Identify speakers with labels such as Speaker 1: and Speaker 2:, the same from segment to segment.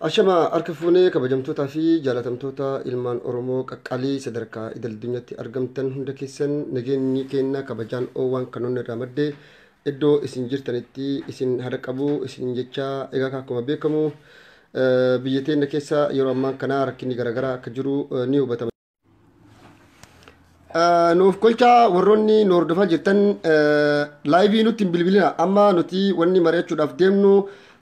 Speaker 1: Ashama harka fuunee kabajamtootaa fi jaalatamtoota ilmaan Oromoo qaqqaalii sadarkaa idil-addunyaatti argamtan hunda keessan, nageenyi keenya kabajaan oowwan kan irraa maddee iddoo isin jirtanitti isin hada qabu isin jecha. Egaa akkuma beekamu biyya teenya keessa yeroo ammaa kana rakkinni garaagaraa akka jiru ni hubatama. Nuuf kolchaa, warroonni nu hordofaa jirtan live nutti hin bilbilina. Amma nuti wanni mari'achuudhaaf deemnu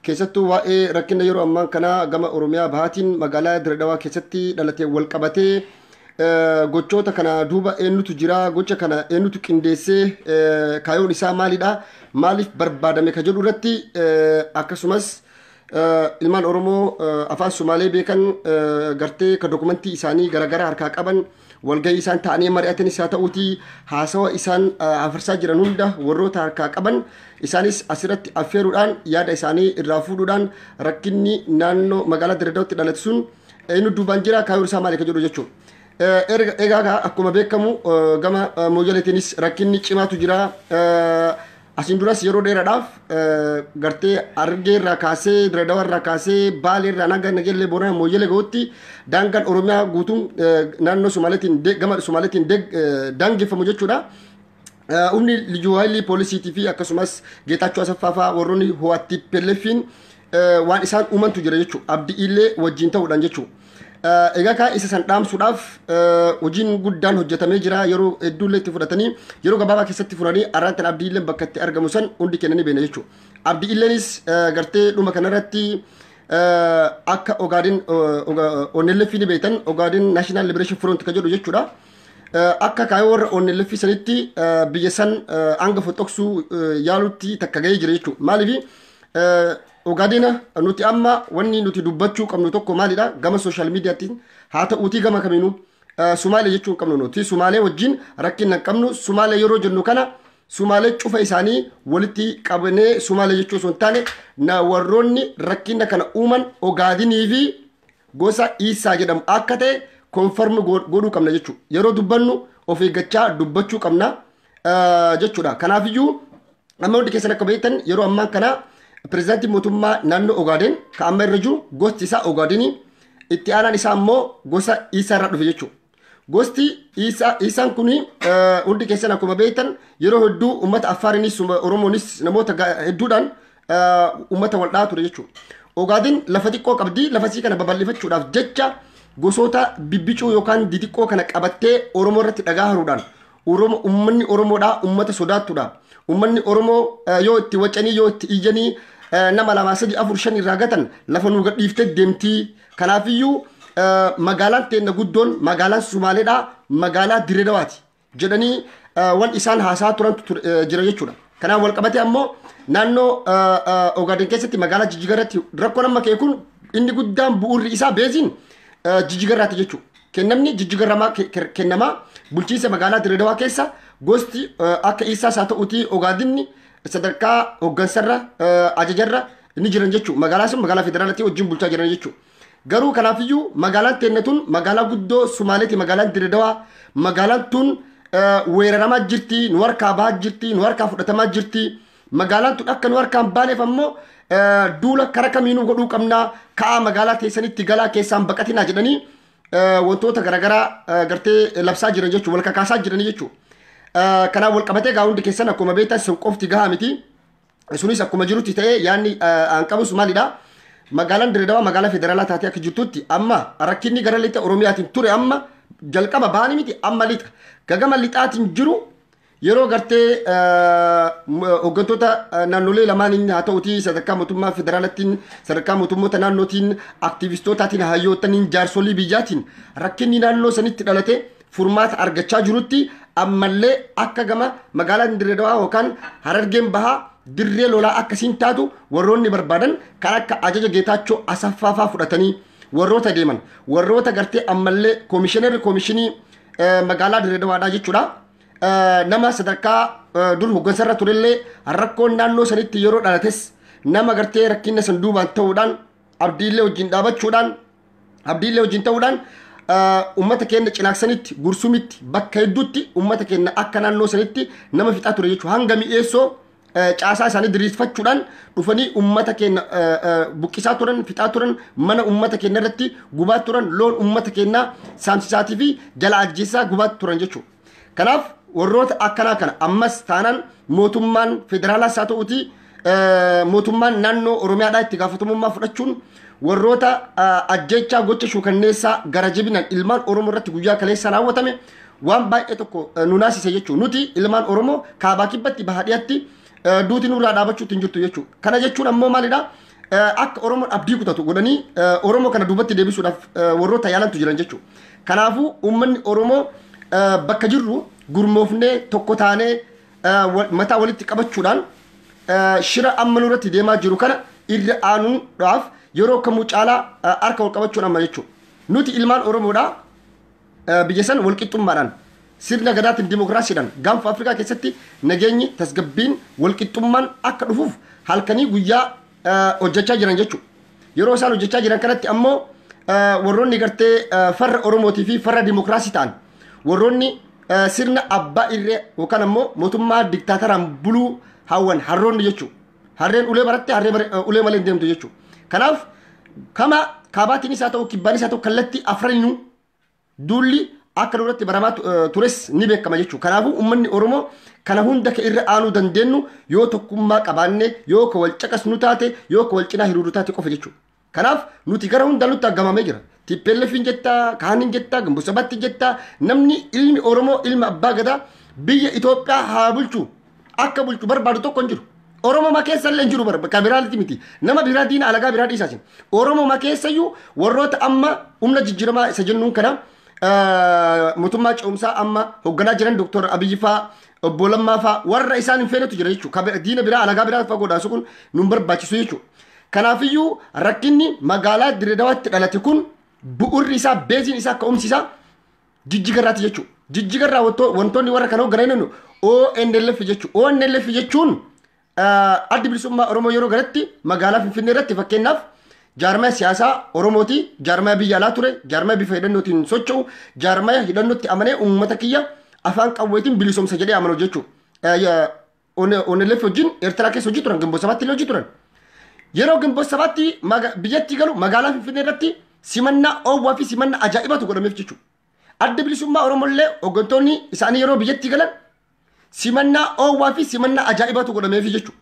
Speaker 1: keessattuu waa'ee rakkina yeroo ammaa kana gama Oromiyaa bahaatiin magaalaa Diredawaa keessatti dhalatee wal qabatee, gochoota kana duuba eenyutu jira, gocha kana eenyutu qindeessee, kaayoon isaa maalidha, maaliif barbaadame ka jedhu irratti, akkasumas ilmaan Oromoo afaan Sumaalee beekan gartee ka dokumentii isaanii garaagaraa harkaa qaban, walgahii isaan ta'anii mari'atanis haa ta'uutii, haasawa isaan afarsaa jiran hunda warroota harkaa qaban isaanis asirratti affeeruudhaan yaada isaanii irraa fuudhuudhaan, rakkinni naannoo magaalaa Diredawaatti dhalate sun eenyu duubaan jira, kaayoon isaa maali ka jedhu jechuudha. Egaa akkuma beekamu gama Mooyyaleetiinis rakkinni cimaatu jira. Asiin duras yeroo dheeraadhaaf gartee Harargee irraa kaasee, Diredawa irraa kaasee, Baalee irraa hanga Nagellee Booranaa Mooyyalee gahutti daangaan Oromiyaa guutuun naannoo Somaaleetiin, gama Somaaleetiin daangeffamu jechuudha. Humni Liyyuu Haayilii poolisiitii fi akkasumas Geetaachoo Asaffaa fa'aa warroonni Ho'aatti Pellefiin waan isaan uumantu jira jechuudha. Abdii illee wajjin ta'uudhaan jechuudha. Egaa kaa isa san dhaamsuudhaaf hojiin guddaan hojjetamee jira. Yeroo hedduullee itti fudhatanii, yeroo gabaabaa keessatti furanii, arraan Abdii illee bakka itti argamu san hundi kennanii beena jechuudha. Abdii illeenis gartee dhuma kanarratti akka Ogaadin ONLF ni beektan, Ogaadin National Liberation Front ka jedhu jechuudha. Akka kaayoo warra ONLF sanitti biyya san hanga foxoksuu yaalutti takka gahee jira jechuudha. Maaliif Ogaadina nuti amma wanni nuti dubbachuu qabnu tokko maalidha? Gama social mediaatiin haa ta'uutii, gama kamiinuu Sumaalee jechuu hin qabnu. Nuti Sumaalee wajjin rakkina hin qabnu. Sumaalee yeroo jennu kana Sumaalee cufa isaanii walitti qabnee Sumaalee jechuu osoo hin taane, na warroonni rakkina kana uuman Ogaadinii fi gosa Iisaa jedhamu akka ta'e confirm godhuu qabna jechuudha. Yeroo dubbannu of eeggachaa dubbachuu qabna jechuudha. Kanaafiyyuu amma hundi keessan akka beektan, yeroo ammaa kana pirezidaantiin mootummaa naannoo Ogaadeen ka amma irra jiru gosti isaa Ogaadinii, itti aanaan isaa immoo gosa Iisaa irraa dhufe jechuudha. Gosti Iisaan kun hundi keessan akkuma beektan yeroo hedduu uummata Affaarinis Oromoonis namoota hedduudhaan uummata wal dhahaa ture jechuudha. Ogaadin lafa xiqqoo qabdi. Lafa isii kana babal'ifachuudhaaf jecha gosoota bibbicuu yookaan didiqqoo kana qabattee Oromoo irratti dhagaa haruudhaan, Oromoo, uummanni Oromoodhaa uummata sodaattudha. Uummanni Oromoo yoo itti wacanii, yoo itti iyyanii, nama lama, sadi, afur, shan irraa gatan lafa nu gadhiiftee deemtii. Kanaafiyyuu magaalaan teenna guddoon magaalaan Sumaaleedhaa magaalaa Diredawaati jedhanii wan isaan haasaa turantu jira jechuudha. Kanaaf wal qabatee ammoo naannoo Ogaden keessatti magaalaa Jijjigarratti rakkoon amma ka'e kun inni guddaan bu'uurri isaa beeziin Jijjigarraati jechuudha. Kennamni Jijjigarramaa kennamaa bulchiinsa magaalaa Diredawaa keessa gosti akka Isaas haa ta'uutii Ogaadinni sadarkaa hooggansarra ajajarra ni jiran jechuudha. Magaalaa sun magaalaa federaalatii wajjin bulchaa jiran jechuudha. Garuu kanaafiyyuu magaalaan teenya tun magaalaa guddoo Sumaaleeti, magaalaan Diredawaa. Magaalaan tun weeraramaa jirti, nu harkaa bahaa jirti, nu harkaa fudhatamaa jirti. Magaalaan tun akka nu harkaa hin baaneef ammoo duula kara kamiinuu godhuu qabnaa, ka'aa magaalaa teessanitti galaa, keessaan baqatinaa jedhanii wantoota garaagaraa gartee labsaa jiran jechuudha, wal kakaasaa jiran jechuudha. Kanaaf wal qabatee gaa hundi keessan akkuma beektan sun qofti gahaa miti. Sunis akkuma jirutti ta'ee, yaadni aan qabus maalidha? Magaalaan Diredawaa magaalaa federaalaa taatee akka jirtutti, amma rakkinni gara lixa Oromiyaatiin ture amma jalqaba baanii miti, amma lixa. Gagama lixaatiin jiru yeroo gartee hooggantoota naannolee lamaaniin haa ta'utii, sadarkaa mootummaa federaalattiin, sadarkaa mootummoota naannootiin, aktivistootaatiin, hayyootaniin, jaarsolii biyyaatiin rakkinni naannoo sanitti dhalate furmaata argachaa jirutti, ammallee akka gama magaalaan Diredawaa yookaan Harargeen bahaa dirree lolaa akkasiin taatu warroonni barbaadan kan akka ajaja Geetaachoo Asaffaa faa fudhatanii warroota deeman, warroota gartee ammallee koomishinarri koomishinii magaalaa Diredawaadhaa jechuudha. Nama sadarkaa dur hooggansarra turellee rakkoon naannoo sanitti yeroo dhalates nama gartee rakkina san duubaan ta'uudhaan, Abdiillee wajjin dhaabachuudhaan, Abdiillee wajjin ta'uudhaan ummata keenya Cinaaksanitti, Gursumitti, bakka hedduutti ummata keenya akka naannoo sanitti nama fixaa ture jechuudha. Hanga Mi'eessoo caasaa isaanii diriirfachuudhaan dhufanii uummata keenya buqqisaa turan, fixaa turan, mana uummata keenya irratti gubaa turan, loon uummata keenyaa saamsisaatii fi jala ajjeesaa gubaa turan jechuudha. Kanaaf warroota akkanaa kana ammas taanaan mootummaan federaalaas haa ta'uuti mootummaan naannoo Oromiyaadhaa itti gaafatamummaa fudhachuun warroota ajjechaa gocha shuukanneessaa gara jabinaan ilmaan Oromoo irratti guyyaa kaleessa raawwatame waan baay'ee tokko nu naasise jechuudha. Nuti ilmaan Oromoo kaabaa kibbatti baha dhiyaatti duuti nurraa dhaabachuutti hin jirtu jechuudha. Kana jechuun ammoo maalidha? Akka Oromoon abdii kutatu godhanii Oromoo kana duubatti deebisuudhaaf warroota yaalantu jiran jechuudha. Kanaafuu uummanni Oromoo bakka jirru gurmoofnee tokko taanee mataa walitti qabachuudhaan shira amma nurratti deemaa jiru kana irra aanuudhaaf yeroo kamuu caalaa harka wal qabachuun amma jechuudha. Nuti ilmaan Oromoodhaa biyya san walqixxummaadhaan sirna gadaatiin dimokiraasiidhaan gaanfa Afrikaa keessatti nageenyi tasgabbiin walqixxummaan akka dhufuuf halkanii guyyaa hojjechaa jiran jechuudha. Yeroo isaan hojjechaa jiran kanatti ammoo warroonni gartee farra Oromootii fi farra dimokiraasii ta'an warroonni sirna abbaa irree yookaan ammoo mootummaa diktaataraan buluu hawwan harroonni jechuudha. Harreen ulee baratte harree ulee malee hin deemtu jechuudha. Kanaaf kama kaabaatiinis haa ta'u kibbaanis haa ta'u kallattii afraninuu duulli akka duratti baramaa tures ni beekama jechuudha. Kanaafuu uummanni Oromoo kana hunda ka irra aanuu dandeenyu yoo tokkummaa qabaanne, yoo ka wal caqasnu taate, yoo ka wal cinaa hiriiru taate qofa jechuudha. Kanaaf nuti gara hundaan nutti aggamamee jira. TPLF jettaa, Kaanin jettaa, Gimboota Sabaatti jettaa, namni ilmi Oromoo ilma abbaa gadaa biyya Itoophiyaa haa bulchu akka bulchu barbaadu tokko hin jiru. Oromoo keessa illee hin jiru bara kan biraatti miti. Nama biraa diina alagaa biraa dhiisaasin. Oromoo keessayyuu warroota amma humna jijjiiramaa isa jennuun kana mootummaa ce'umsaa amma hoogganaa jiran Dr. Abiyyi faa, obbo Lammaa faa warra isaan hin feenetu jira jechuudha. Diina biraa alagaa biraa fagoo dhaasu kun nun barbaachisu jechuudha. Kanaafiyyuu rakkinni magaalaa Dirreedawaatti dhalate kun bu'urri isaa beeziin isaa ka'umsi isaa jijjigarraati jechuudha. Jijjigarraa wantoonni warra kana hoogganan ONLF jechuudha. ONLF jechuun addi bilisummaa Oromoo yeroo galatti magaalaa Finfinnee irratti fakkeenyaaf jaarmaya siyaasaa Oromooti, jaarmaya biyya alaa ture, jaarmaya bifa hidhannootiin socho'u, jaarmaya hidhannootti amanee uummata kiyya afaan qawweetiin bilisoomsa jedhee amanu jechuudha. ONLF wajjin Eertiraa keessa hojii turan, Gimboota Sabaatti illee hojii turan. Yeroo Gimboota Sabaatti biyyatti galu magaalaa Finfinnee irratti simannaa oowwaa fi simannaa ajaa'ibatu godhameef jechuudha. Adda bilisummaa Oromoo illee hooggantoonni isaanii yeroo biyyatti galan simannaa oowwaa fi simannaa ajaa'ibatu godhameef jechuudha.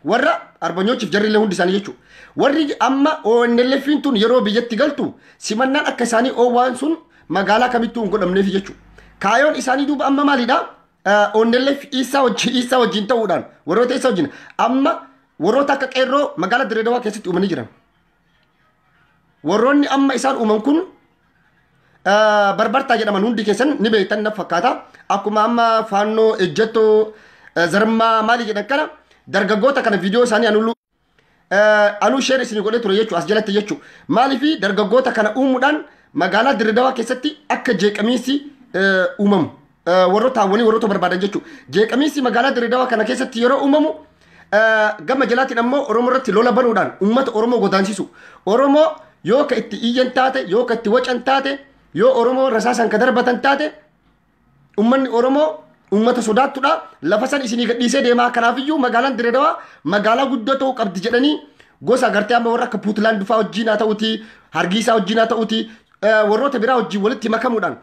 Speaker 1: Warra arbanyoochiif jarri illee hundi isaanii jechuudha. Warri amma ONLF'n tun yeroo biyyatti galtu simannaan akka isaanii oowwaan sun magaalaa kamittuu hin godhamneef jechuudha. Kaayoon isaanii duuba amma maalidha? ONLF isaa wajjin ta'uudhaan warroota isaa wajjin amma warroota akka qeerroo magaalaa Dirreedawaa keessatti uumanii jiran. Warroonni amma isaan uuman kun barbartaa jedhaman hundi keessan ni beektan na fakkaata. Akkuma amma faannoo ejjettoo zarmaa maali jedhan kana dargaggoota kana viidiyoo isaanii anuu sheer isin godhee ture jechuudha as jalatti jechuudha. Maaliif dargaggoota kana uumuudhaan magaalaa Dirreedawaa keessatti akka jeeqamiinsi uumamu warroota hawwanii warroota barbaadan jechuudha. Jeeqamiinsi magaalaa Dirreedawaa kana keessatti yeroo uumamu gama jalaatiin ammoo Oromoo irratti lola banuudhaan uummata Oromoo godaansisu. Oromoo yoo ka itti iyyan taate, yoo ka itti wacan taate, yoo Oromoo rasaasan ka darbatan taate uummanni Oromoo uummata sodaattudha. Lafa san isinii gadhiisee deemaa. Kanaafiyyuu magaalaan Dirreedawaa magaalaa guddoo ta'uu qabdi jedhanii gosa gartee amma warra akka Puutlaand fa'aa wajjin haa ta'uti, Hargiisaa wajjin haa ta'uti, warroota biraa wajjin walitti makamuudhaan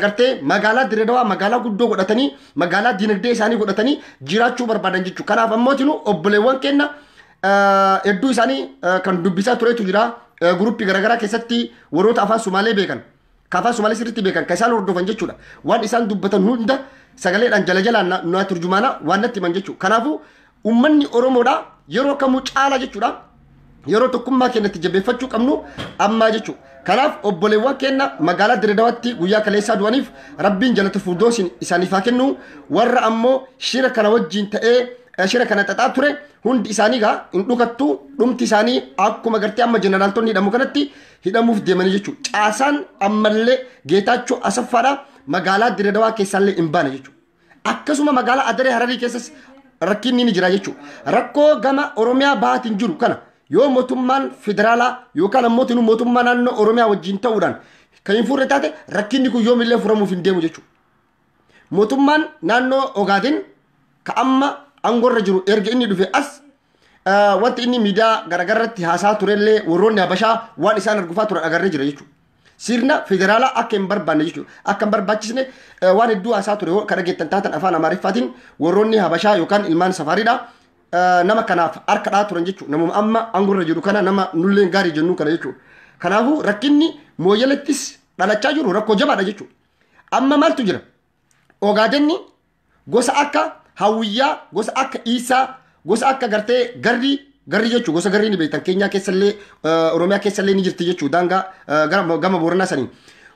Speaker 1: gartee magaalaa Dirreedawaa magaalaa guddoo godhatanii magaalaa dinagdee isaanii godhatanii jiraachuu barbaadan jechuudha. Kanaaf ammoo obboleewwan keenya hedduu isaanii kan dubbisaa turetu jira. Guruppii garaagaraa keessatti warroota afaan Sumaalee beekan, ka afaan Sumaalee sirriitti beekan, ka isaan hordofan jechuudha. Waan isaan dubbatan hunda sagaleedhaan jala jalaan na turjumaana waan natti himan jechuudha. Kanaafuu uummanni Oromoodhaa yeroo kamuu caala jechuudha. Yeroo tokkummaa keenyatti jabeeffachuu qabnu ammaa jechuudha. Kanaaf obboleewwan keenya magaalaa Dirreedawaatti guyyaa kaleessaa du'aniif Rabbiin jalatti fuuldoosiin isaaniif haa kennu. Warra ammoo shira kana wajjin ta'ee shira kana xaxaa ture hundi isaanii gaa hin dhukattu, dhumti isaanii akkuma gartee amma jeneraaltonni hidhamu kanatti hidhamuuf deemanii jechuudha. Caasaan ammallee Geetaachoo Asaffaadha magaalaa Dirreedawaa keessaallee hin baane jechuudha. Akkasuma magaalaa Adaree Hararii keessas rakkinni ni jira jechuudha. Rakkoo gama Oromiyaa bahaatiin jiru kana yoo mootummaan federaalaa yookaan ammoo mootummaa naannoo Oromiyaa wajjin ta'uudhaan kan hin furre taate rakkinni kun yoomillee furamuuf hin deemu jechuudha. Mootummaan naannoo Ogaaden ka amma aangoorra jiru erga inni dhufe as wanti inni miidiyaa garaagaratti haasaa turellee warroonni Habashaa waan isaan argufaa turan agarree jira jechuudha. Sirna federaalaa akka hin barbaanne jechuudha. Akka hin barbaachisne waan hedduu haasaa ture kan dhageettan taatan afaan Amaariffaatiin warroonni Habashaa yookaan ilmaan safaariidha. Nama kanaaf harka dhaa turan jechuudha. Namuma amma aangoorra jiru kana nama nulleen gaarii jennu kana jechuudha. Kanaafuu rakkinni Mooyyalettis dhalachaa jiru rakkoo jabaadha jechuudha. Amma maaltu jira? Ogaadenni gosa akka Hawwiyyaa, gosa akka Iisaa, gosa akka gartee garrii garrii jechuudha. Gosa garrii ni beektan Keenyaa keessallee Oromiyaa keessallee ni jirti jechuudha. Daangaa gama Booranaa sanii.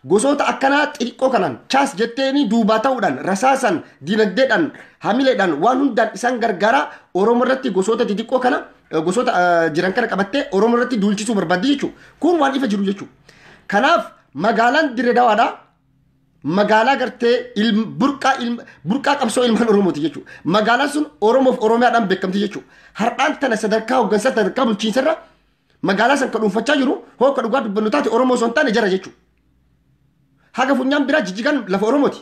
Speaker 1: Gosoota akkanaa xixiqqoo kanaan chaas jetteeni duubaa ta'uudhaan rasaasan diinagdeedhaan hamileedhaan waan hundaan isaan gargaaraa Oromoo irratti gosoota xixiqqoo kana gosoota jiran kana qabattee Oromoo irratti duulchisuu barbaaddi jechuudha. Kun waan ifa jiru jechuudha. Kanaaf magaalaan Dirree Dawaadhaa magaalaa gartee burqaa qabsoo ilmaan Oromooti jechuudha. Magaalaan sun Oromoof Oromiyaadhaan beekamti jechuudha. Har'aan tana sadarkaa hooggansaa sadarkaa bulchiinsarra magaalaa san kan dhuunfachaa jiru hoo ka dhugaa dubbannu taate Oromoo osoo hin taane jara jechuudha. Haga funyaan biraa Jijjigaan lafa Oromooti.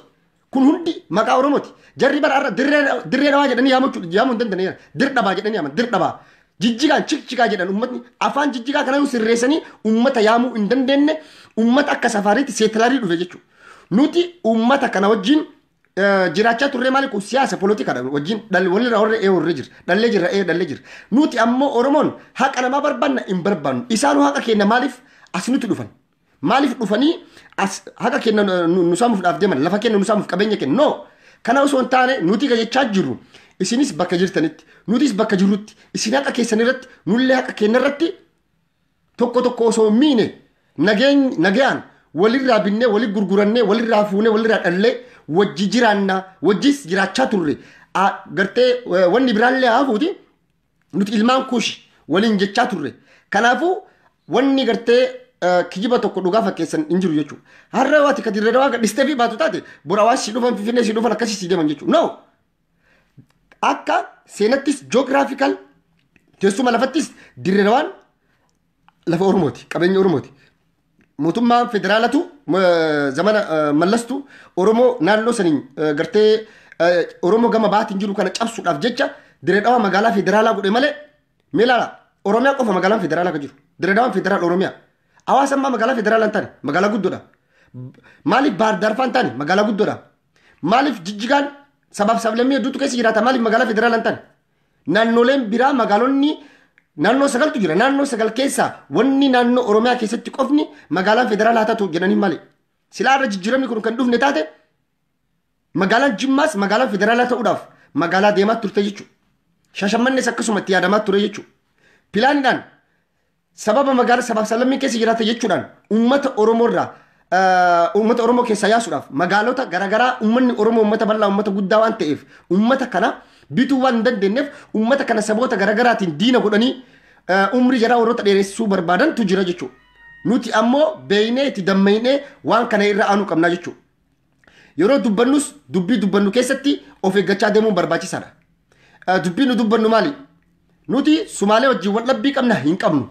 Speaker 1: Kun hundi maqaa Oromooti. Jarri bara har'a Dirree Dhawaa jedhanii yaamuu hin danda'an. Dirdhabaa jedhanii yaaman Dirdhabaa. Jijjigaan Cikcigaa jedhan uummatni afaan Jijjigaa kana sirreessanii uummata yaamuu hin dandeenye uummata akka safaariitti seetilaarii dhufe jechuudha. Nuti uummata kana wajjin jiraachaa turre maali kun siyaasa poolitikaadha wajjin walirraa warra ee warra jira dhallee jirra ee dhallee jira. Nuti ammoo Oromoon haqa namaa barbaanna hin barbaannu. Isaanuu haqa keenya maaliif as nuti dhufan? Maaliif dhufanii as haqa keenya nu saamuuf deeman lafa keenya nu saamuuf qabeenya keenya no. Kana osoo hin taane nuti jechaa jirru isinis bakka jirtanitti nutis bakka jirrutti isin haqa keessan irratti nullee haqa keenya irratti tokko tokko osoo miine nagayaan walirraa binnee walii gurgurannee walirraa fuunee walirraa dhallee wajji jiraannaa wajjis jiraachaa turre gartee wanni biraallee hafuuti nuti ilmaan kuushi waliin jechaa turre. Kanaafuu wanni gartee kijiba tokko dhugaa fakkeessan hin jiru jechuudha. Har'a waati ka Dirree Dhawaa gadhistee fi baatu taate bor Awaash si dhufan Finfinnee si dhufan akkasii si deeman jechuudha. No! Akka seenattis joogiraafikal teessuma lafattis Dirree Dhawaan lafa Oromooti qabeenya Oromooti. Mootummaan federaalatu zamana Mallastu Oromoo naannoo saniin gartee Oromoo gama baatiin jiru kana cabsuudhaaf jecha Dirree Dhawaa magaalaa federaalaa godhe malee mee ilaala Oromiyaa qofa magaalaan federaalaa kan jiru. Dirree Dhawaan federaal Oromiyaa. Hawaasa ammaa magaalaa federaalaa hin taane magaalaa guddoodha. Maaliif Baahir Daar fa'aa hin taane magaalaa guddoodha. Maaliif Jijjigaan sabaaf sablammii hedduutu keessa jiraata maaliif magaalaa federaalaa hin taane? Naannoleen biraa magaalonni naannoo sagaltu jira. Naannoo sagal keessaa wanni naannoo Oromiyaa keessatti qofni magaalaan federaalaa haa taatu jedhanii maali? Silaa irra jijjiiramni kun kan dhufne taate magaalaan Jimmaas magaalaan federaalaa ta'uudhaaf magaalaa deemaa turte jechuudha. Shashamannes akkasuma itti yaadamaa ture jechuudha. Pilaaniidhaan sababa magaalaa sabaaf sablammii keessa jiraata jechuudhaan uummata Oromoo irraa uummata Oromoo keessaa yaasuudhaaf magaalota garaagaraa uummanni Oromoo uummata bal'aa uummata guddaa waan ta'eef uummata kana bituu waan hin dandeenyeef uummata kana saboota garaagaraatiin diina godhanii umrii jaraa warroota dheeressuu barbaadantu jira jechuudha. Nuti ammoo beeynee itti dammaynee waan kana irra aanuu qabnaa jechuudha. Yeroo dubbannus dubbii dubbannu keessatti of eeggachaa deemuun barbaachisaadha. Dubbii nu dubbannu maali? Nuti Sumaalee wajjin wal dhabbii qabna hin qabnu.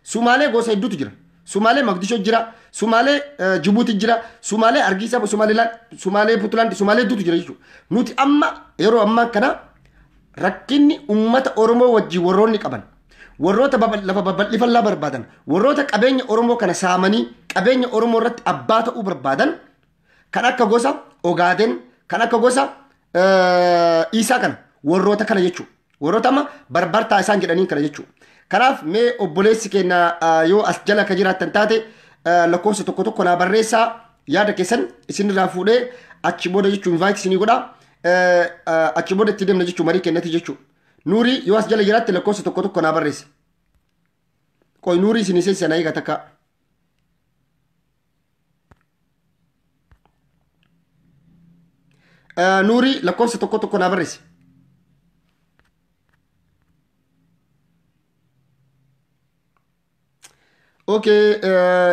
Speaker 1: Sumaalee gosa hedduutu jira. Sumaalee Maqdishoo jira, Sumaalee Jibuuti jira, Sumaalee Argiisaa, Somaalilaand, Sumaalee Puntlaand, Sumaalee hedduutu jira jechuudha. Nuti amma yeroo ammaa kana rakkinni uummata Oromoo wajjin warroonni qaban warroota lafa babal'ifannaa barbaadan warroota qabeenya Oromoo kana saamanii qabeenya Oromoo irratti abbaa ta'uu barbaadan kan akka gosa Ogaaden kan akka gosa Iisaa kana warroota kana jechuudha. Warroota amma barbartaa isaan jedhaniin kana jechuudha. Kanaaf mee obboleessi keenya yoo as jala ka jiraattan taate lakkoofsa tokko tokko naa barreessaa yaada keessan isinirraa fuudhee achi booda jechuun invite isinii godha. Achi booda itti deemna jechuun marii kennati jechuudha. Nuurii yoo as jala jiraatte lakkoofsa tokko tokko naa barreessi. Qoy Nuurii isinii seensisa na eega takka. Nuurii lakkoofsa tokko tokko naa barreessi. Okay,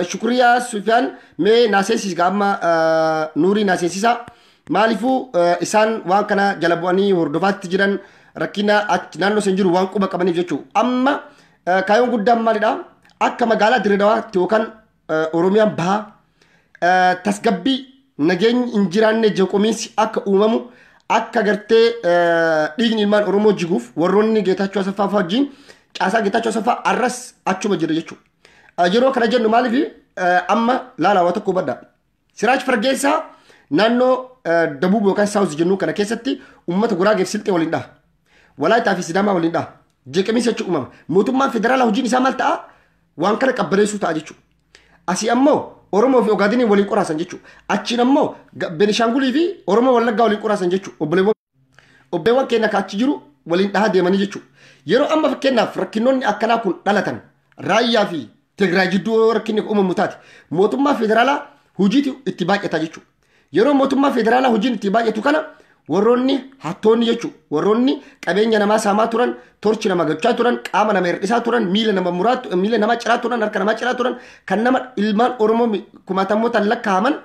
Speaker 1: shukriyaa Sufyaan mee naa seensisi amma Nuurii naa seensisa. Maaliifuu isaan waan kana jala bu'anii hordofaatti jiran rakkina naannoo san jiru waan quba qabaniif jechuudha. Amma kaayyoon guddaan maalidha? Akka magaalaa Dirree Dawaatti yookaan Oromiyaan bahaa tasgabbii nageenyi hin jiraanne jeeqomiinsi akka uumamu Akka gartee dhiigni ilmaan Oromoo jiguuf warroonni Geetaachoo Asaffaa fa'aa wajjin caasaa Geetaachoo Asaffaa arras achuma jira jechuudha. Yeroo kana jennu maaliif amma laalaa waa tokko hubadhaa. Siraaj Fargeessaa naannoo Dabuub yookaan Saawus jennu kana keessatti uummata Guraageef Silxee waliin dhaha. Walaayitaa fi Sidaamaa waliin dhaha. Jeeqamiinsa jechuun uumama. Mootummaan federaalaa hojiin isaa maal ta'a? Waan kana qabbaneessuu ta'a jechuudha. Asii ammoo Oromoo fi Ogaadinii waliin qoraasan jechuudha. Achiin ammoo Benishaangulii fi Oromoo Wallaggaa waliin qoraasan jechuudha. Obboleewwan keenya kan achi jiru waliin dhahaa deemanii jechuudha. Yeroo amma fakkeenyaaf rakkinoonni akkanaa kun dhalatan raayyaa fi Tigraay jidduu rakkinni uumamu taate mootummaa federaalaa hojiitu itti baay'ata jechuudha. Yeroo mootummaa federaalaa hojiin itti baay'atu kana warroonni hattoonni jechuudha. Warroonni qabeenya namaa saamaa turan, torchi nama gochaa turan, qaama nama hir'isaa turan, miila nama muraa, miila namaa ciraa turan, harka namaa ciraa turan, kan nama ilmaan Oromoo kumaatamootaan lakkaa'aman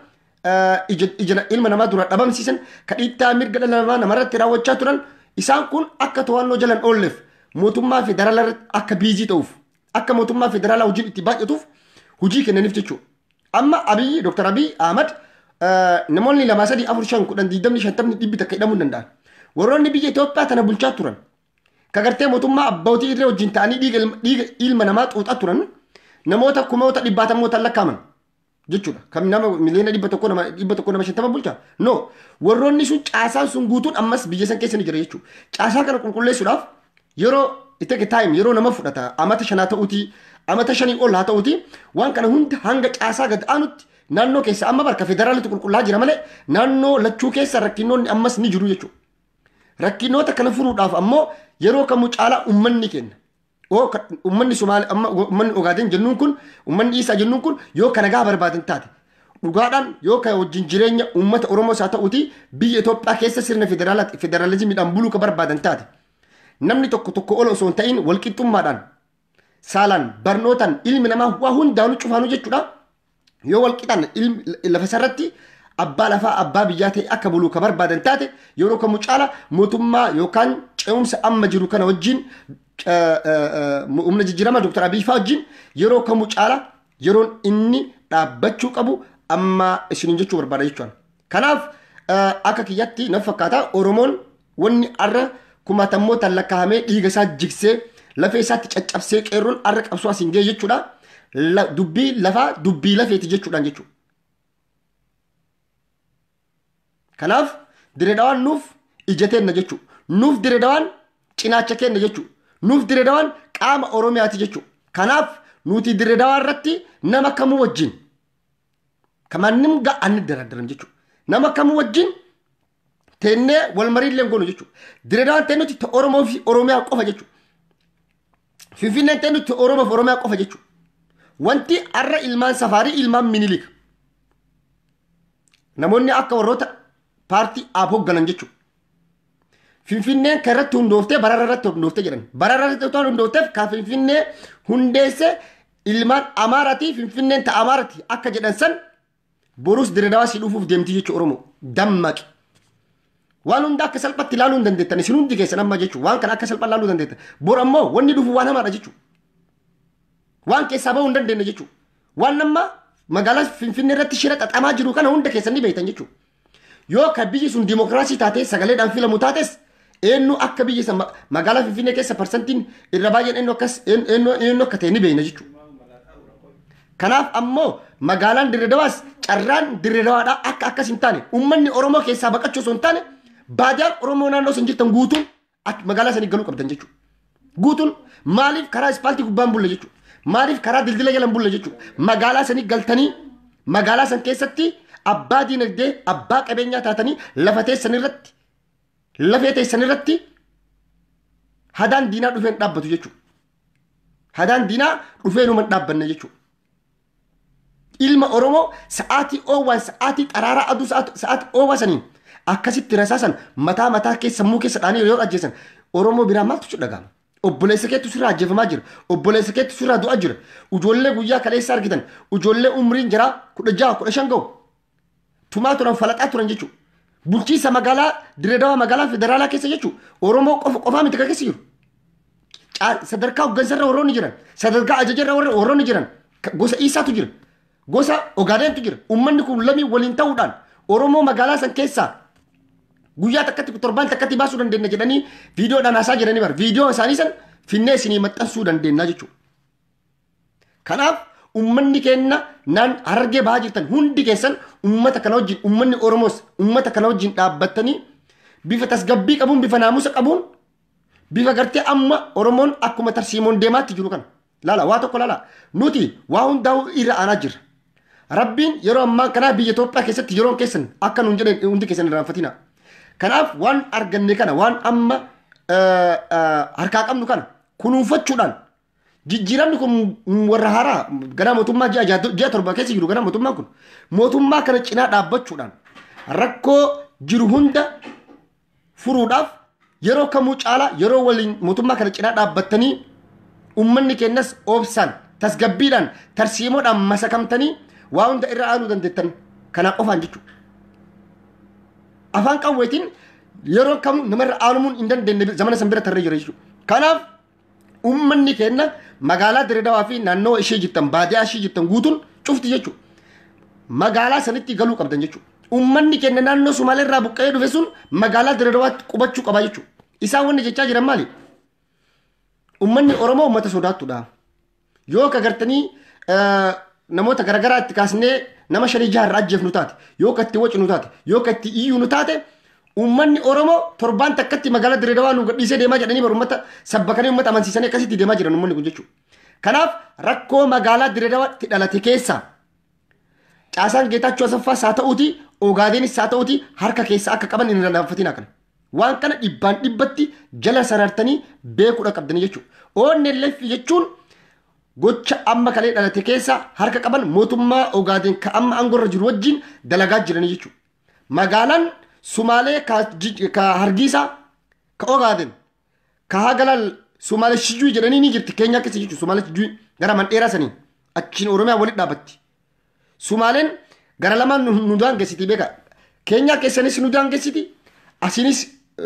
Speaker 1: ija ilma namaa dura dhabamsiisan, kan dhiittaa mirga dhala namaa namarratti raawwachaa turan, isaan kun akka to'annoo jalan oolleef mootummaa federaalaa irratti akka biizii ta'uuf, akka mootummaa federaalaa hojiin itti baay'atuuf hojii kennaniif jechuudha. Amma Abiyyi, Dr. Abiy Ahmad namoonni 2 3 4 5 10 20 50 dhibbi takka hidhamuu hin danda'an. Warroonni biyya Itoophiyaa tana bulchaa turan ka gartee mootummaa abbootii irree wajjin ta'anii dhiiga ilma namaa xuuxaa turan namoota kumoota dhibbaatamootaan lakkaa'aman jechuudha. Kan nama miliyoona 100 nama 100 nama 50 bulchaa? No. Warroonni sun caasaan sun guutuun ammas biyya san keessa ni jira jechuudha. Caasaa kana qulqulleessuudhaaf yeroo it take time, yeroo nama fudhata, amata 5 ta'uutii, amata 5 ol haa ta'uutii, waan kana hunda hanga caasaa gad aanutti naannoo keessa amma barka federaalitti qulqullaa jira malee naannoo lachuu keessa rakkinoonni ammas ni jiru jechuudha. Rakkinoota kana furuudhaaf ammoo yeroo kamuu caalaa uummanni keenya uummanni Somaalee amma uummanni Ogaadeen jennuun kun, uummanni Iisaa jennuun kun yoo kana gaa barbaadan taate dhugaadhaan yoo ka wajjin jireenya uummata Oromoo isaa ta'uuti biyya Itoophiyaa keessa sirna federaalizimiidhaan buluu ka barbaadan taate namni tokko tokko ol osoo hin ta'in walqixxummaadhaan saalaan barnootaan ilmi namaa waa hundaanuu cufaanuu jechuudha. Yoo walqixan lafa isarratti abbaa lafaa abbaa biyyaa ta'e akka buluu ka barbaadan taate yeroo kamuu caala mootummaa yookaan ce'umsa amma jiru kana wajjin humna jijjiirama Dr. Abiy fa'aa wajjin yeroo kamuu caala yeroon inni dhaabbachuu qabu amma isiniin jechuu barbaada jechuudha. Kanaaf akka kiyyatti na fakkaata Oromoon wanni arra kumaatamootaan lakkaa'amee dhiiga isaa jigsee lafee isaatti caccabsee qeerroon arra qabsoo asiin ga'e jechuudha. Dubbii lafaa dubbii lafeeti jechuudhaan jechuudha. Kanaaf Dirree Dhawaan nuuf ija teenna jechuudha. Nuuf Dirree Dhawaan cinaacha keenya jechuudha. Nuuf Dirree Dhawaan qaama Oromiyaati jechuudha. Kanaaf nuti Dirree Dhawaa irratti nama kamuu wajjin kamannim ga'anni daradaran jechuudha. Nama kamuu wajjin teennee wal mariillee goonu jechuudha. Dirree Dhawaan teennuti Oromoo fi Oromiyaa qofa jechuudha. Finfinneen teennuti Oromoo fi Oromiyaa qofa jechuudha. Wanti arra ilmaan safaarii ilmaan Minilik namoonni akka warroota paartii aab hoogganan jechuudha. Finfinneen kan irratti hundooftee barara irratti hundooftee jedhan. Barara irratti hundoofteef kan Finfinnee hundeesse ilmaan Amaaratii Finfinneen ta Amaaratii akka jedhan san borus Dirree Dhawaa si dhufuuf deemti jechuudha Oromoo. Dammaqi. Waan hunda akka salphatti ilaaluu hin dandeettan isin hundi keessan amma jechuudha. Waan kana akka salphaa ilaaluu dandeettan. Bor ammoo wanni dhufu waan hamaadha jechuudha. Waan keessaa bahuu hin dandeenye jechuudha. Waan nama magaalaa Finfinnee irratti shira xaxamaa jiru kana hunda keessan ni beektan jechuudha. Yoo ka biyyi sun dimookiraasii taatee sagaleedhaan filamu taates eenyu akka biyyi san magaalaa Finfinnee keessa parsantiin irra baay'een eenyu akkas eenyu akka ta'e ni beekna jechuudha. Kanaaf ammoo magaalaan Dirree Dhawaas carraan Dirree Dhawaadhaa akka akkas hin taane uummanni Oromoo keessaa baqachuu osoo hin taane baadiyaan Oromoo naannoo san jirtan guutuun magaalaa sanii galuu qabdan jechuudha. Guutuun maaliif karaa ispaaltii gubbaan bulle jechuudha. Maaliif karaa dildila jalan bulle jechuudha. Magaalaa sanii galtanii magaalaa san keessatti abbaa diinagdee abbaa qabeenyaa taatanii lafa teessan irratti lafee teessan irratti hadaan diinaa dhufeen dhaabbatu jechuudha. Hadaan diinaa dhufee numa dhaabbanne jechuudha. Ilma Oromoo sa'aatii oowwaan sa'aatii xaraaraa aduu sa'aatii oowwaa saniin akkasitti rasaasan mataa mataa keessa sammuu keessa dhaanii yoo ajjeesan Oromoo biraa maaltu si dhaga'ama? Obboleessa keetu sirraa ajjeefamaa jira. Obboleessa keetu sirraa du'aa jira. Ijoollee guyyaa kaleessa argitan ijoollee umriin jiraa 16 15 ga'u tumaa turan falaxaa turan jechuudha. Bulchiinsa magaalaa Dirree Dhawaa magaalaa federaalaa keessa jechuudha. Oromoo qofa qofaa miti kan keessa jiru. Sadarkaa hooggansarra warroonni jiran sadarkaa ajajarra warroonni jiran gosa Iisaatu jira. Gosa Ogaadeentu jira. Uummanni kun lamii waliin ta'uudhaan Oromoo magaalaa san keessaa Guyyaa takkatti torbaan takkatti baasuu dandeenya jedhanii viidiyoodhaan haasaa jiranii bara. Viidiyoo isaanii san finnee isinii maxxansuu dandeenya jechuudha. Kanaaf ummanni keenya naan Harargee bahaa jirtan hundi keessan ummata kana wajjin, ummanni Oromoos ummata kana wajjin dhaabbattanii bifa tasgabbii qabuun, bifa naamusa qabuun, bifa gartee amma Oromoon akkuma tarsiimoon deemaatti jiru kana. Laala waa tokko laala, nuti waa hundaa'uu irra aanaa jirra. Rabbiin yeroo ammaa kanaa biyya Itoophiyaa keessatti yeroon keessan akka nuun jedhan hundi keessan irraanfatina. Kanaaf waan arganne kana, waan amma harkaa qabnu kana kunuunfachuudhaan jijjiiramni kun warra haaraa ganaa mootummaa ji'a 7 keessa jiru, ganaa mootummaan kun mootummaa kana cinaa dhaabbachuudhaan rakkoo jiru hunda furuudhaaf yeroo kamuu caalaa yeroo waliin mootummaa kana cinaa dhaabbattanii ummanni keenyas obsaan tasgabbiidhaan tarsiimoodhaan masakamtanii waa hunda irra aanuu dandeettan kana qofaan jechuudha. Afaan qawweetiin yeroo kamuu namarra aanumuun hin dandeenye zamana san bira tarree jira jechuudha. Kanaaf ummanni keenya magaalaa Dirree Dawaa fi naannoo ishee jirtan, baadiyyaa ishee jirtan guutuun cufti jechuudha. Magaalaa sanitti galuu qabdan jechuudha. Ummanni keenya naannoo Sumaalee irraa buqqa'ee dhufe sun magaalaa Dirree Dawaatti qubachuu qaba jechuudha. Isaan wanni jechaa jiran maali? Ummanni Oromoo uummata sodaattuudha. Yoo ka gartanii namoota garaagaraa itti kaasnee nama 5 6 irraa ajjeefnu taate, yoo ka itti wacnu taate, yoo ka itti iyyuu taate, ummanni Oromoo torbaan takkatti magaalaa Dirree Dawaa nu gadhiisee deemaa jedhanii bara uummata sabbakanii uummata amansiisanii akkasitti deemaa jiran ummanni kun jechuudha. Kanaaf rakkoo magaalaa Dirree Dawaatti dhalate keessa caasaan Geetaachoo Asaffaas haa ta'uuti, Ogaadeenis haa ta'uuti harka keessa akka qaban hin irraanfatina kana. Waan kana dhibbaan dhibbatti jala sarartanii beekuudha qabdanii jechuudha. ONLF jechuun gocha amma kalee dhalate keessa harka qaban mootummaa Ogaadeen ka amma aangorra jiru wajjin dalagaa jiranii jechuudha. Magaalaan Sumaalee ka Hargiisaa, ka Ogaadeen, ka Hagalaal Sumaalee Shijuu jedhanii ni jirti Keenyaa keessa jechuudha. Sumaalee Shijuu gara mandheeraa sanii achiin Oromiyaa walitti dhaabatti. Sumaaleen gara lamaan nu daangessiti beeka. Keenyaa keessanis nu daangessiti, asiinis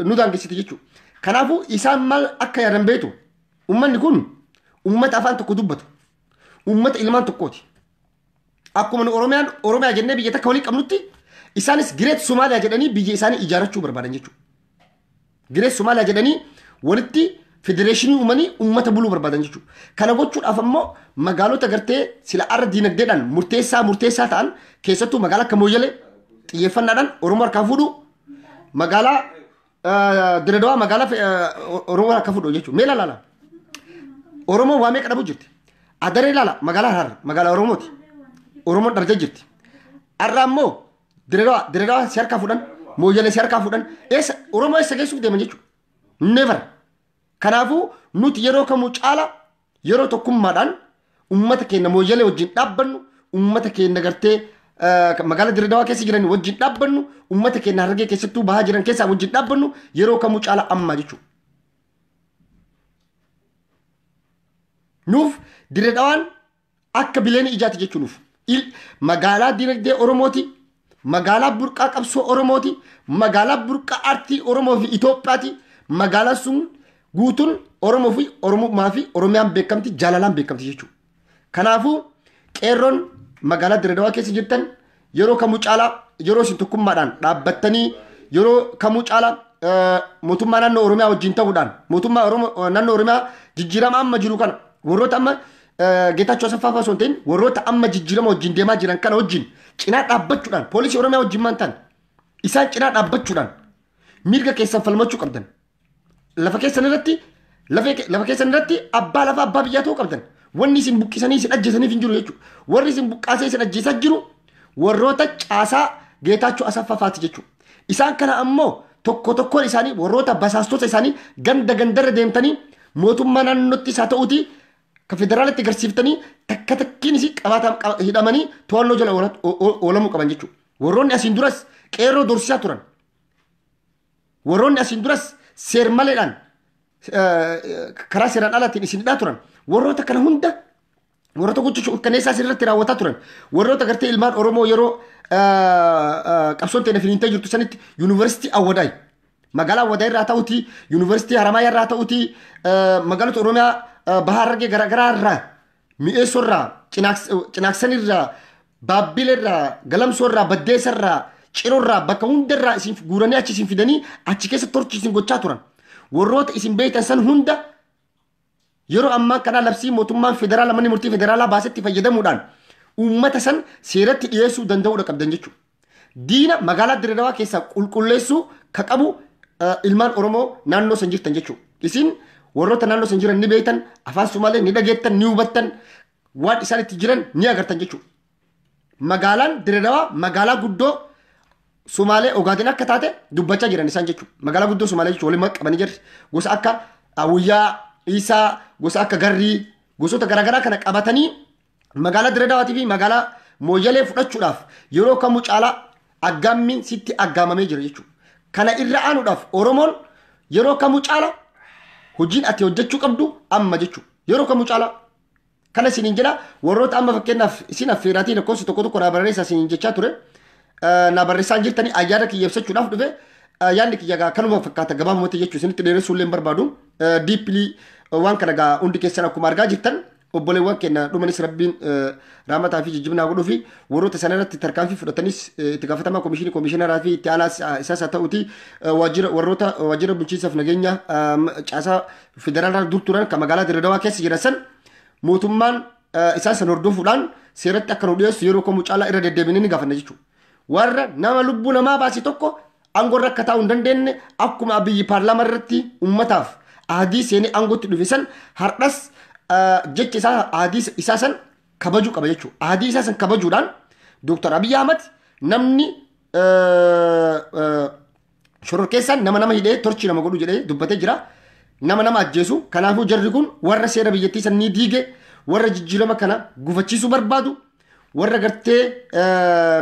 Speaker 1: nu daangessiti jechuudha. Kanaafuu isaan maal akka yaadan beektu, ummanni kun ummata afaan tokko dubbatu, ummata ilmaan tokkooti. Akkuma nu Oromiyaan Oromiyaa jennee biyya takka walii qabnutti isaanis Great Somaaliyaa jedhanii biyya isaanii ijaarrachuu barbaadan jechuudha. Great Somaaliyaa jedhanii walitti federeeshinii uumanii uummata buluu barbaadan jechuudha. Kana gochuudhaaf ammoo magaalota gartee sila arra diinagdeedhaan murteessaa ta'an, keessattuu magaalaa akka Mooyyalee xiyyeeffannaadhaan Oromoo harkaa fuudhu, magaalaa Dirree Dawaa magaalaa Oromoo harkaa fuudhu jechuudha. Mee ilaala. Oromoo waa meeqa dhabuu jirti? Adaree ilaala, magaalaa Harar magaalaa Oromooti. Oromoon dhabdee jirti. Har'a ammoo Dirree Dawaa si harkaa fuudhan, Mooyyalee si harkaa fuudhan, eessa Oromoo eessa geessuuf deeman jechuudha? Never. Kanaafuu nuti yeroo kamuu caala yeroo tokkummaadhaan uummata keenya Mooyyalee wajjin dhaabbannu, uummata keenya gartee magaalaa Dirree Dawaa keessa jiran wajjin dhaabbannu, uummata keenya Harargee keessattuu bahaa jiran keessaa wajjin dhaabbannu yeroo kamuu caala ammaa jechuudha. Nuuf Dirree Dawaan akka bileeni ijaati jechuun nuuf. Magaalaa diinagdee Oromooti, magaalaa burqaa qabsoo Oromooti, magaalaa burqaa aartii Oromoo fi Itoophiyaati. Magaalaan sun guutuun Oromoo fi Oromummaa fi Oromiyaan beekamti, jaalalaan beekamti jechuudha. Kanaafuu qeerroon magaalaa Dirree Dawaa keessa jirtan yeroo kamuu caalaa yeroo isin tokkummaadhaan dhaabbattanii, yeroo kamuu caalaa mootummaa naannoo Oromiyaa wajjin ta'uudhaan mootummaa Oromoo naannoo Oromiyaa jijjiirama amma jiru kana, warroota amma Geetaachoo Asaffaa fa'aa osoo hin ta'in warroota amma jijjiirama wajjin deemaa jiran kana wajjin cinaa dhaabbachuudhaan, poolisii Oromiyaa wajjin maan ta'an isaan cinaa dhaabbachuudhaan mirga keessan falmachuu qabdan. Lafa keessan irratti, lafa keessan irratti abbaa lafa abbaa biyyaa ta'uu qabdan. Wanni isin buqqisanii isin ajjeesaniif hin jiru jechuudha. Warri isin buqqaasee isin ajjeesaa jiru warroota caasaa Geetaachoo Asaffaa fa'aati jechuudha. Isaan kana ammoo tokko tokkoon isaanii warroota basaastota isaanii ganda gandarra deemtanii mootummaa naannootti isaa ta'uuti ka federaalitti agarsiiftanii takka takkiin isii qabaataa hidhamanii to'annoo jala oolamuu qaban jechuudha. Warroonni asiin duras qeerroo dorsisaa turan. Warroonni asiin duras seer maleedhaan karaa seeraan alaatiin isin hidhaa turan. Warroota kana hunda warroota gocha kanneessaa asirratti raawwataa turan. Warroota gartee ilmaan Oromoo yeroo qabsoon teenya finiintee jirtu sanitti yuunivarsiitii Awwadaay, magaalaa Awwadaay irraa ta'uti, yuunivarsiitii Haramayaa irraa ta'uti, magaalota Oromiyaa Bahaa Harargee garaagaraa irraa, Mi'eessoo irraa, Cinaaksan irraa, Baabbilee irraa, Galamsoo irraa, Baddeessa irraa, Cirorraa bakka hundarraa isin guuranii achi isin fidanii achi keessa torchi isin gochaa turan. Warroota isin beektan san hunda yeroo ammaa kana labsii mootummaan federaalaa manni murtii federaalaa baasetti fayyadamuudhaan uummata san seeratti dhiyeessuu danda'uudha qabdan jechuudha. Diina magaalaa Dirre keessaa qulqulleessuu ka qabu ilmaan Oromoo naannoo san jirtan jechuudha. Isin warroota naannoo san jiran ni beektan, afaan Sumaalee ni dhageettan, ni hubattan, waan isaan itti jiran ni agartan jechuudha. Magaalaan Dirre magaalaa guddoo Sumaalee Ogaaden akka taate dubbachaa jiran isaan jechuudha. Magaalaa guddoo Sumaalee jechuudha waliin qabanii jirti. Gosa akka Awuyyaa, Isaa, gosa akka Garrii, gosoota garaagaraa kana qabatanii magaalaa Dirre Dawaatii fi magaalaa Mooyyalee fudhachuudhaaf yeroo kamuu caalaa aggaammiin sitti aggaamamee jira jechuudha. Kana irra aanuudhaaf Oromoon yeroo kamuu caalaa hojiin ati hojjechuu qabdu amma jechuudha. Yeroo kamuu caalaa kana isiniin jedha. Warroota amma fakkeenyaaf isin affeeraatii lakkoofsa tokko tokko naa barreessaa isiniin jechaa ture. Naa barreessaan jirtanii ayyaana kiyya ibsachuudhaaf dhufe. Yaadni kiyya gaa kanuma fakkaata gabaabumatti jechuudha. Isinitti dheeressuu illee hin barbaadu. Deeply waan kana gaa hundi keessan akkuma argaa jirtan obboleewwan keenya dhumanis rabbiin raamataa fi jijjibinaa godhuu fi warroota sana irratti tarkaanfii fudhatanis itti gaafatamaa komishinii komishineraa fi itti aanaa isaas haa ta'uti waajjira warroota waajjira bulchiinsaaf nageenya caasaa federaalaa dur turan kan magaalaa Dirre Dawaa keessa jiran san mootummaan isaan san hordofuudhaan seeratti akka nu dhiyeessu yeroo kamuu caalaa irra deddeebinee ni gaafanna jechuudha. Warra nama lubbuu namaa baase tokko aangoo irra akka taa'u hin dandeenye akkuma Abiyyi paarlaamaa irratti uummataaf aadii seenee aangootti dhufe san har'as jecha isaa aadii isaa san kabajuu qaba jechuudha. Aadii isaa san kabajuudhaan Dooktar Abiyyi Ahmad namni shororkeessaan nama nama hidhee torchii nama godhu jedhee dubbatee jira. Nama nama ajjeesu. Kanaafuu jarri kun warra seera biyyattii san ni diige, warra jijjiirama kana gufachiisuu barbaadu, warra gartee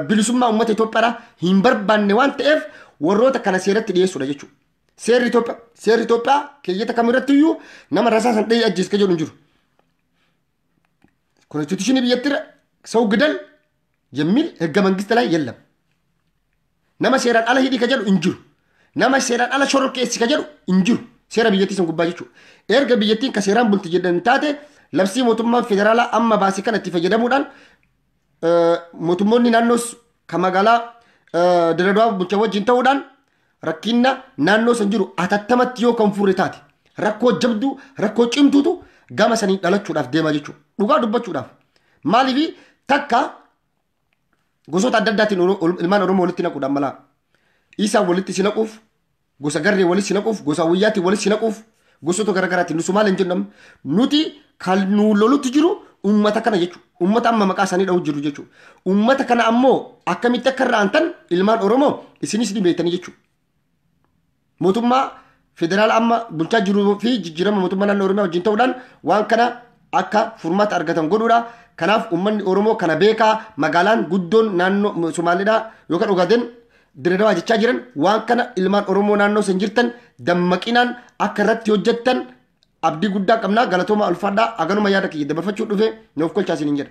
Speaker 1: bilisummaa uummata Itoophiyaadhaa hin barbaanne waan ta'eef warroota kana seeratti dhiyeessuudha jechuudha. Seerri Itoophiyaa keeyyata kamirratti iyyuu nama rasaa san dhahee ajjees ka jedhu hin jiru. Constitution biyyattii ሰው ግደል የሚል ህገ መንግስት ላይ የለም። Nama seeraan ala hidhi ka jedhu hin jiru. Nama seeraan ala shororkeessi ka jedhu hin jiru. Seera biyyattii san gubbaa jechuudha. Erga biyyattiin ka seeraan bulti jedhan taate labsii mootummaan federaalaa amma baase kana itti fayyadamuudhaan mootummoonni naannoos ka magaalaa Dirre Dawaa bulchan wajjin ta'uudhaan rakkinna naannoo san jiru atattamatti yoo kan fuure taate rakkoo jabduu rakkoo cimtuutu gama sanii dhalachuudhaaf deemaa jechuudha. Dhugaa dubbachuudhaaf. Maaliif takka gosoota adda addaatiin ilmaan Oromoo walitti naquudhaan malaa. Isaan walitti si naquuf, gosa garree walitti si naquuf, gosa awwiyyaatiin walitti si naquuf, gosoota garaagaraatiin nu Sumaalee hin jennu nuti kan nu lolutti jiru uummata kana jechuudha. Uummata amma maqaa isaanii dha'u jiru jechuudha. Uummata kana ammoo akkamitti akka irra aantan ilmaan Oromoo isinis ni beektanii jechuudha. Mootummaa federaala amma bulchaa jiruu fi jijjiirama mootummaa naannoo Oromiyaa wajjin ta'uudhaan waan kana akka furmaata argatan godhuudha. Kanaaf uummanni Oromoo kana beekaa magaalaan guddoon naannoo Somaaliidhaa yookaan Ogaden Dirre Dawaa jechaa jiran waan kana ilmaan Oromoo naannoo san jirtan dammaqinaan akka irratti hojjettan abdii guddaa qabnaa. Galatooma, ulfaadhaa. Aganuma yaada kiyya dabarfachuu dhufe nuuf kolchaa isiniin jedha.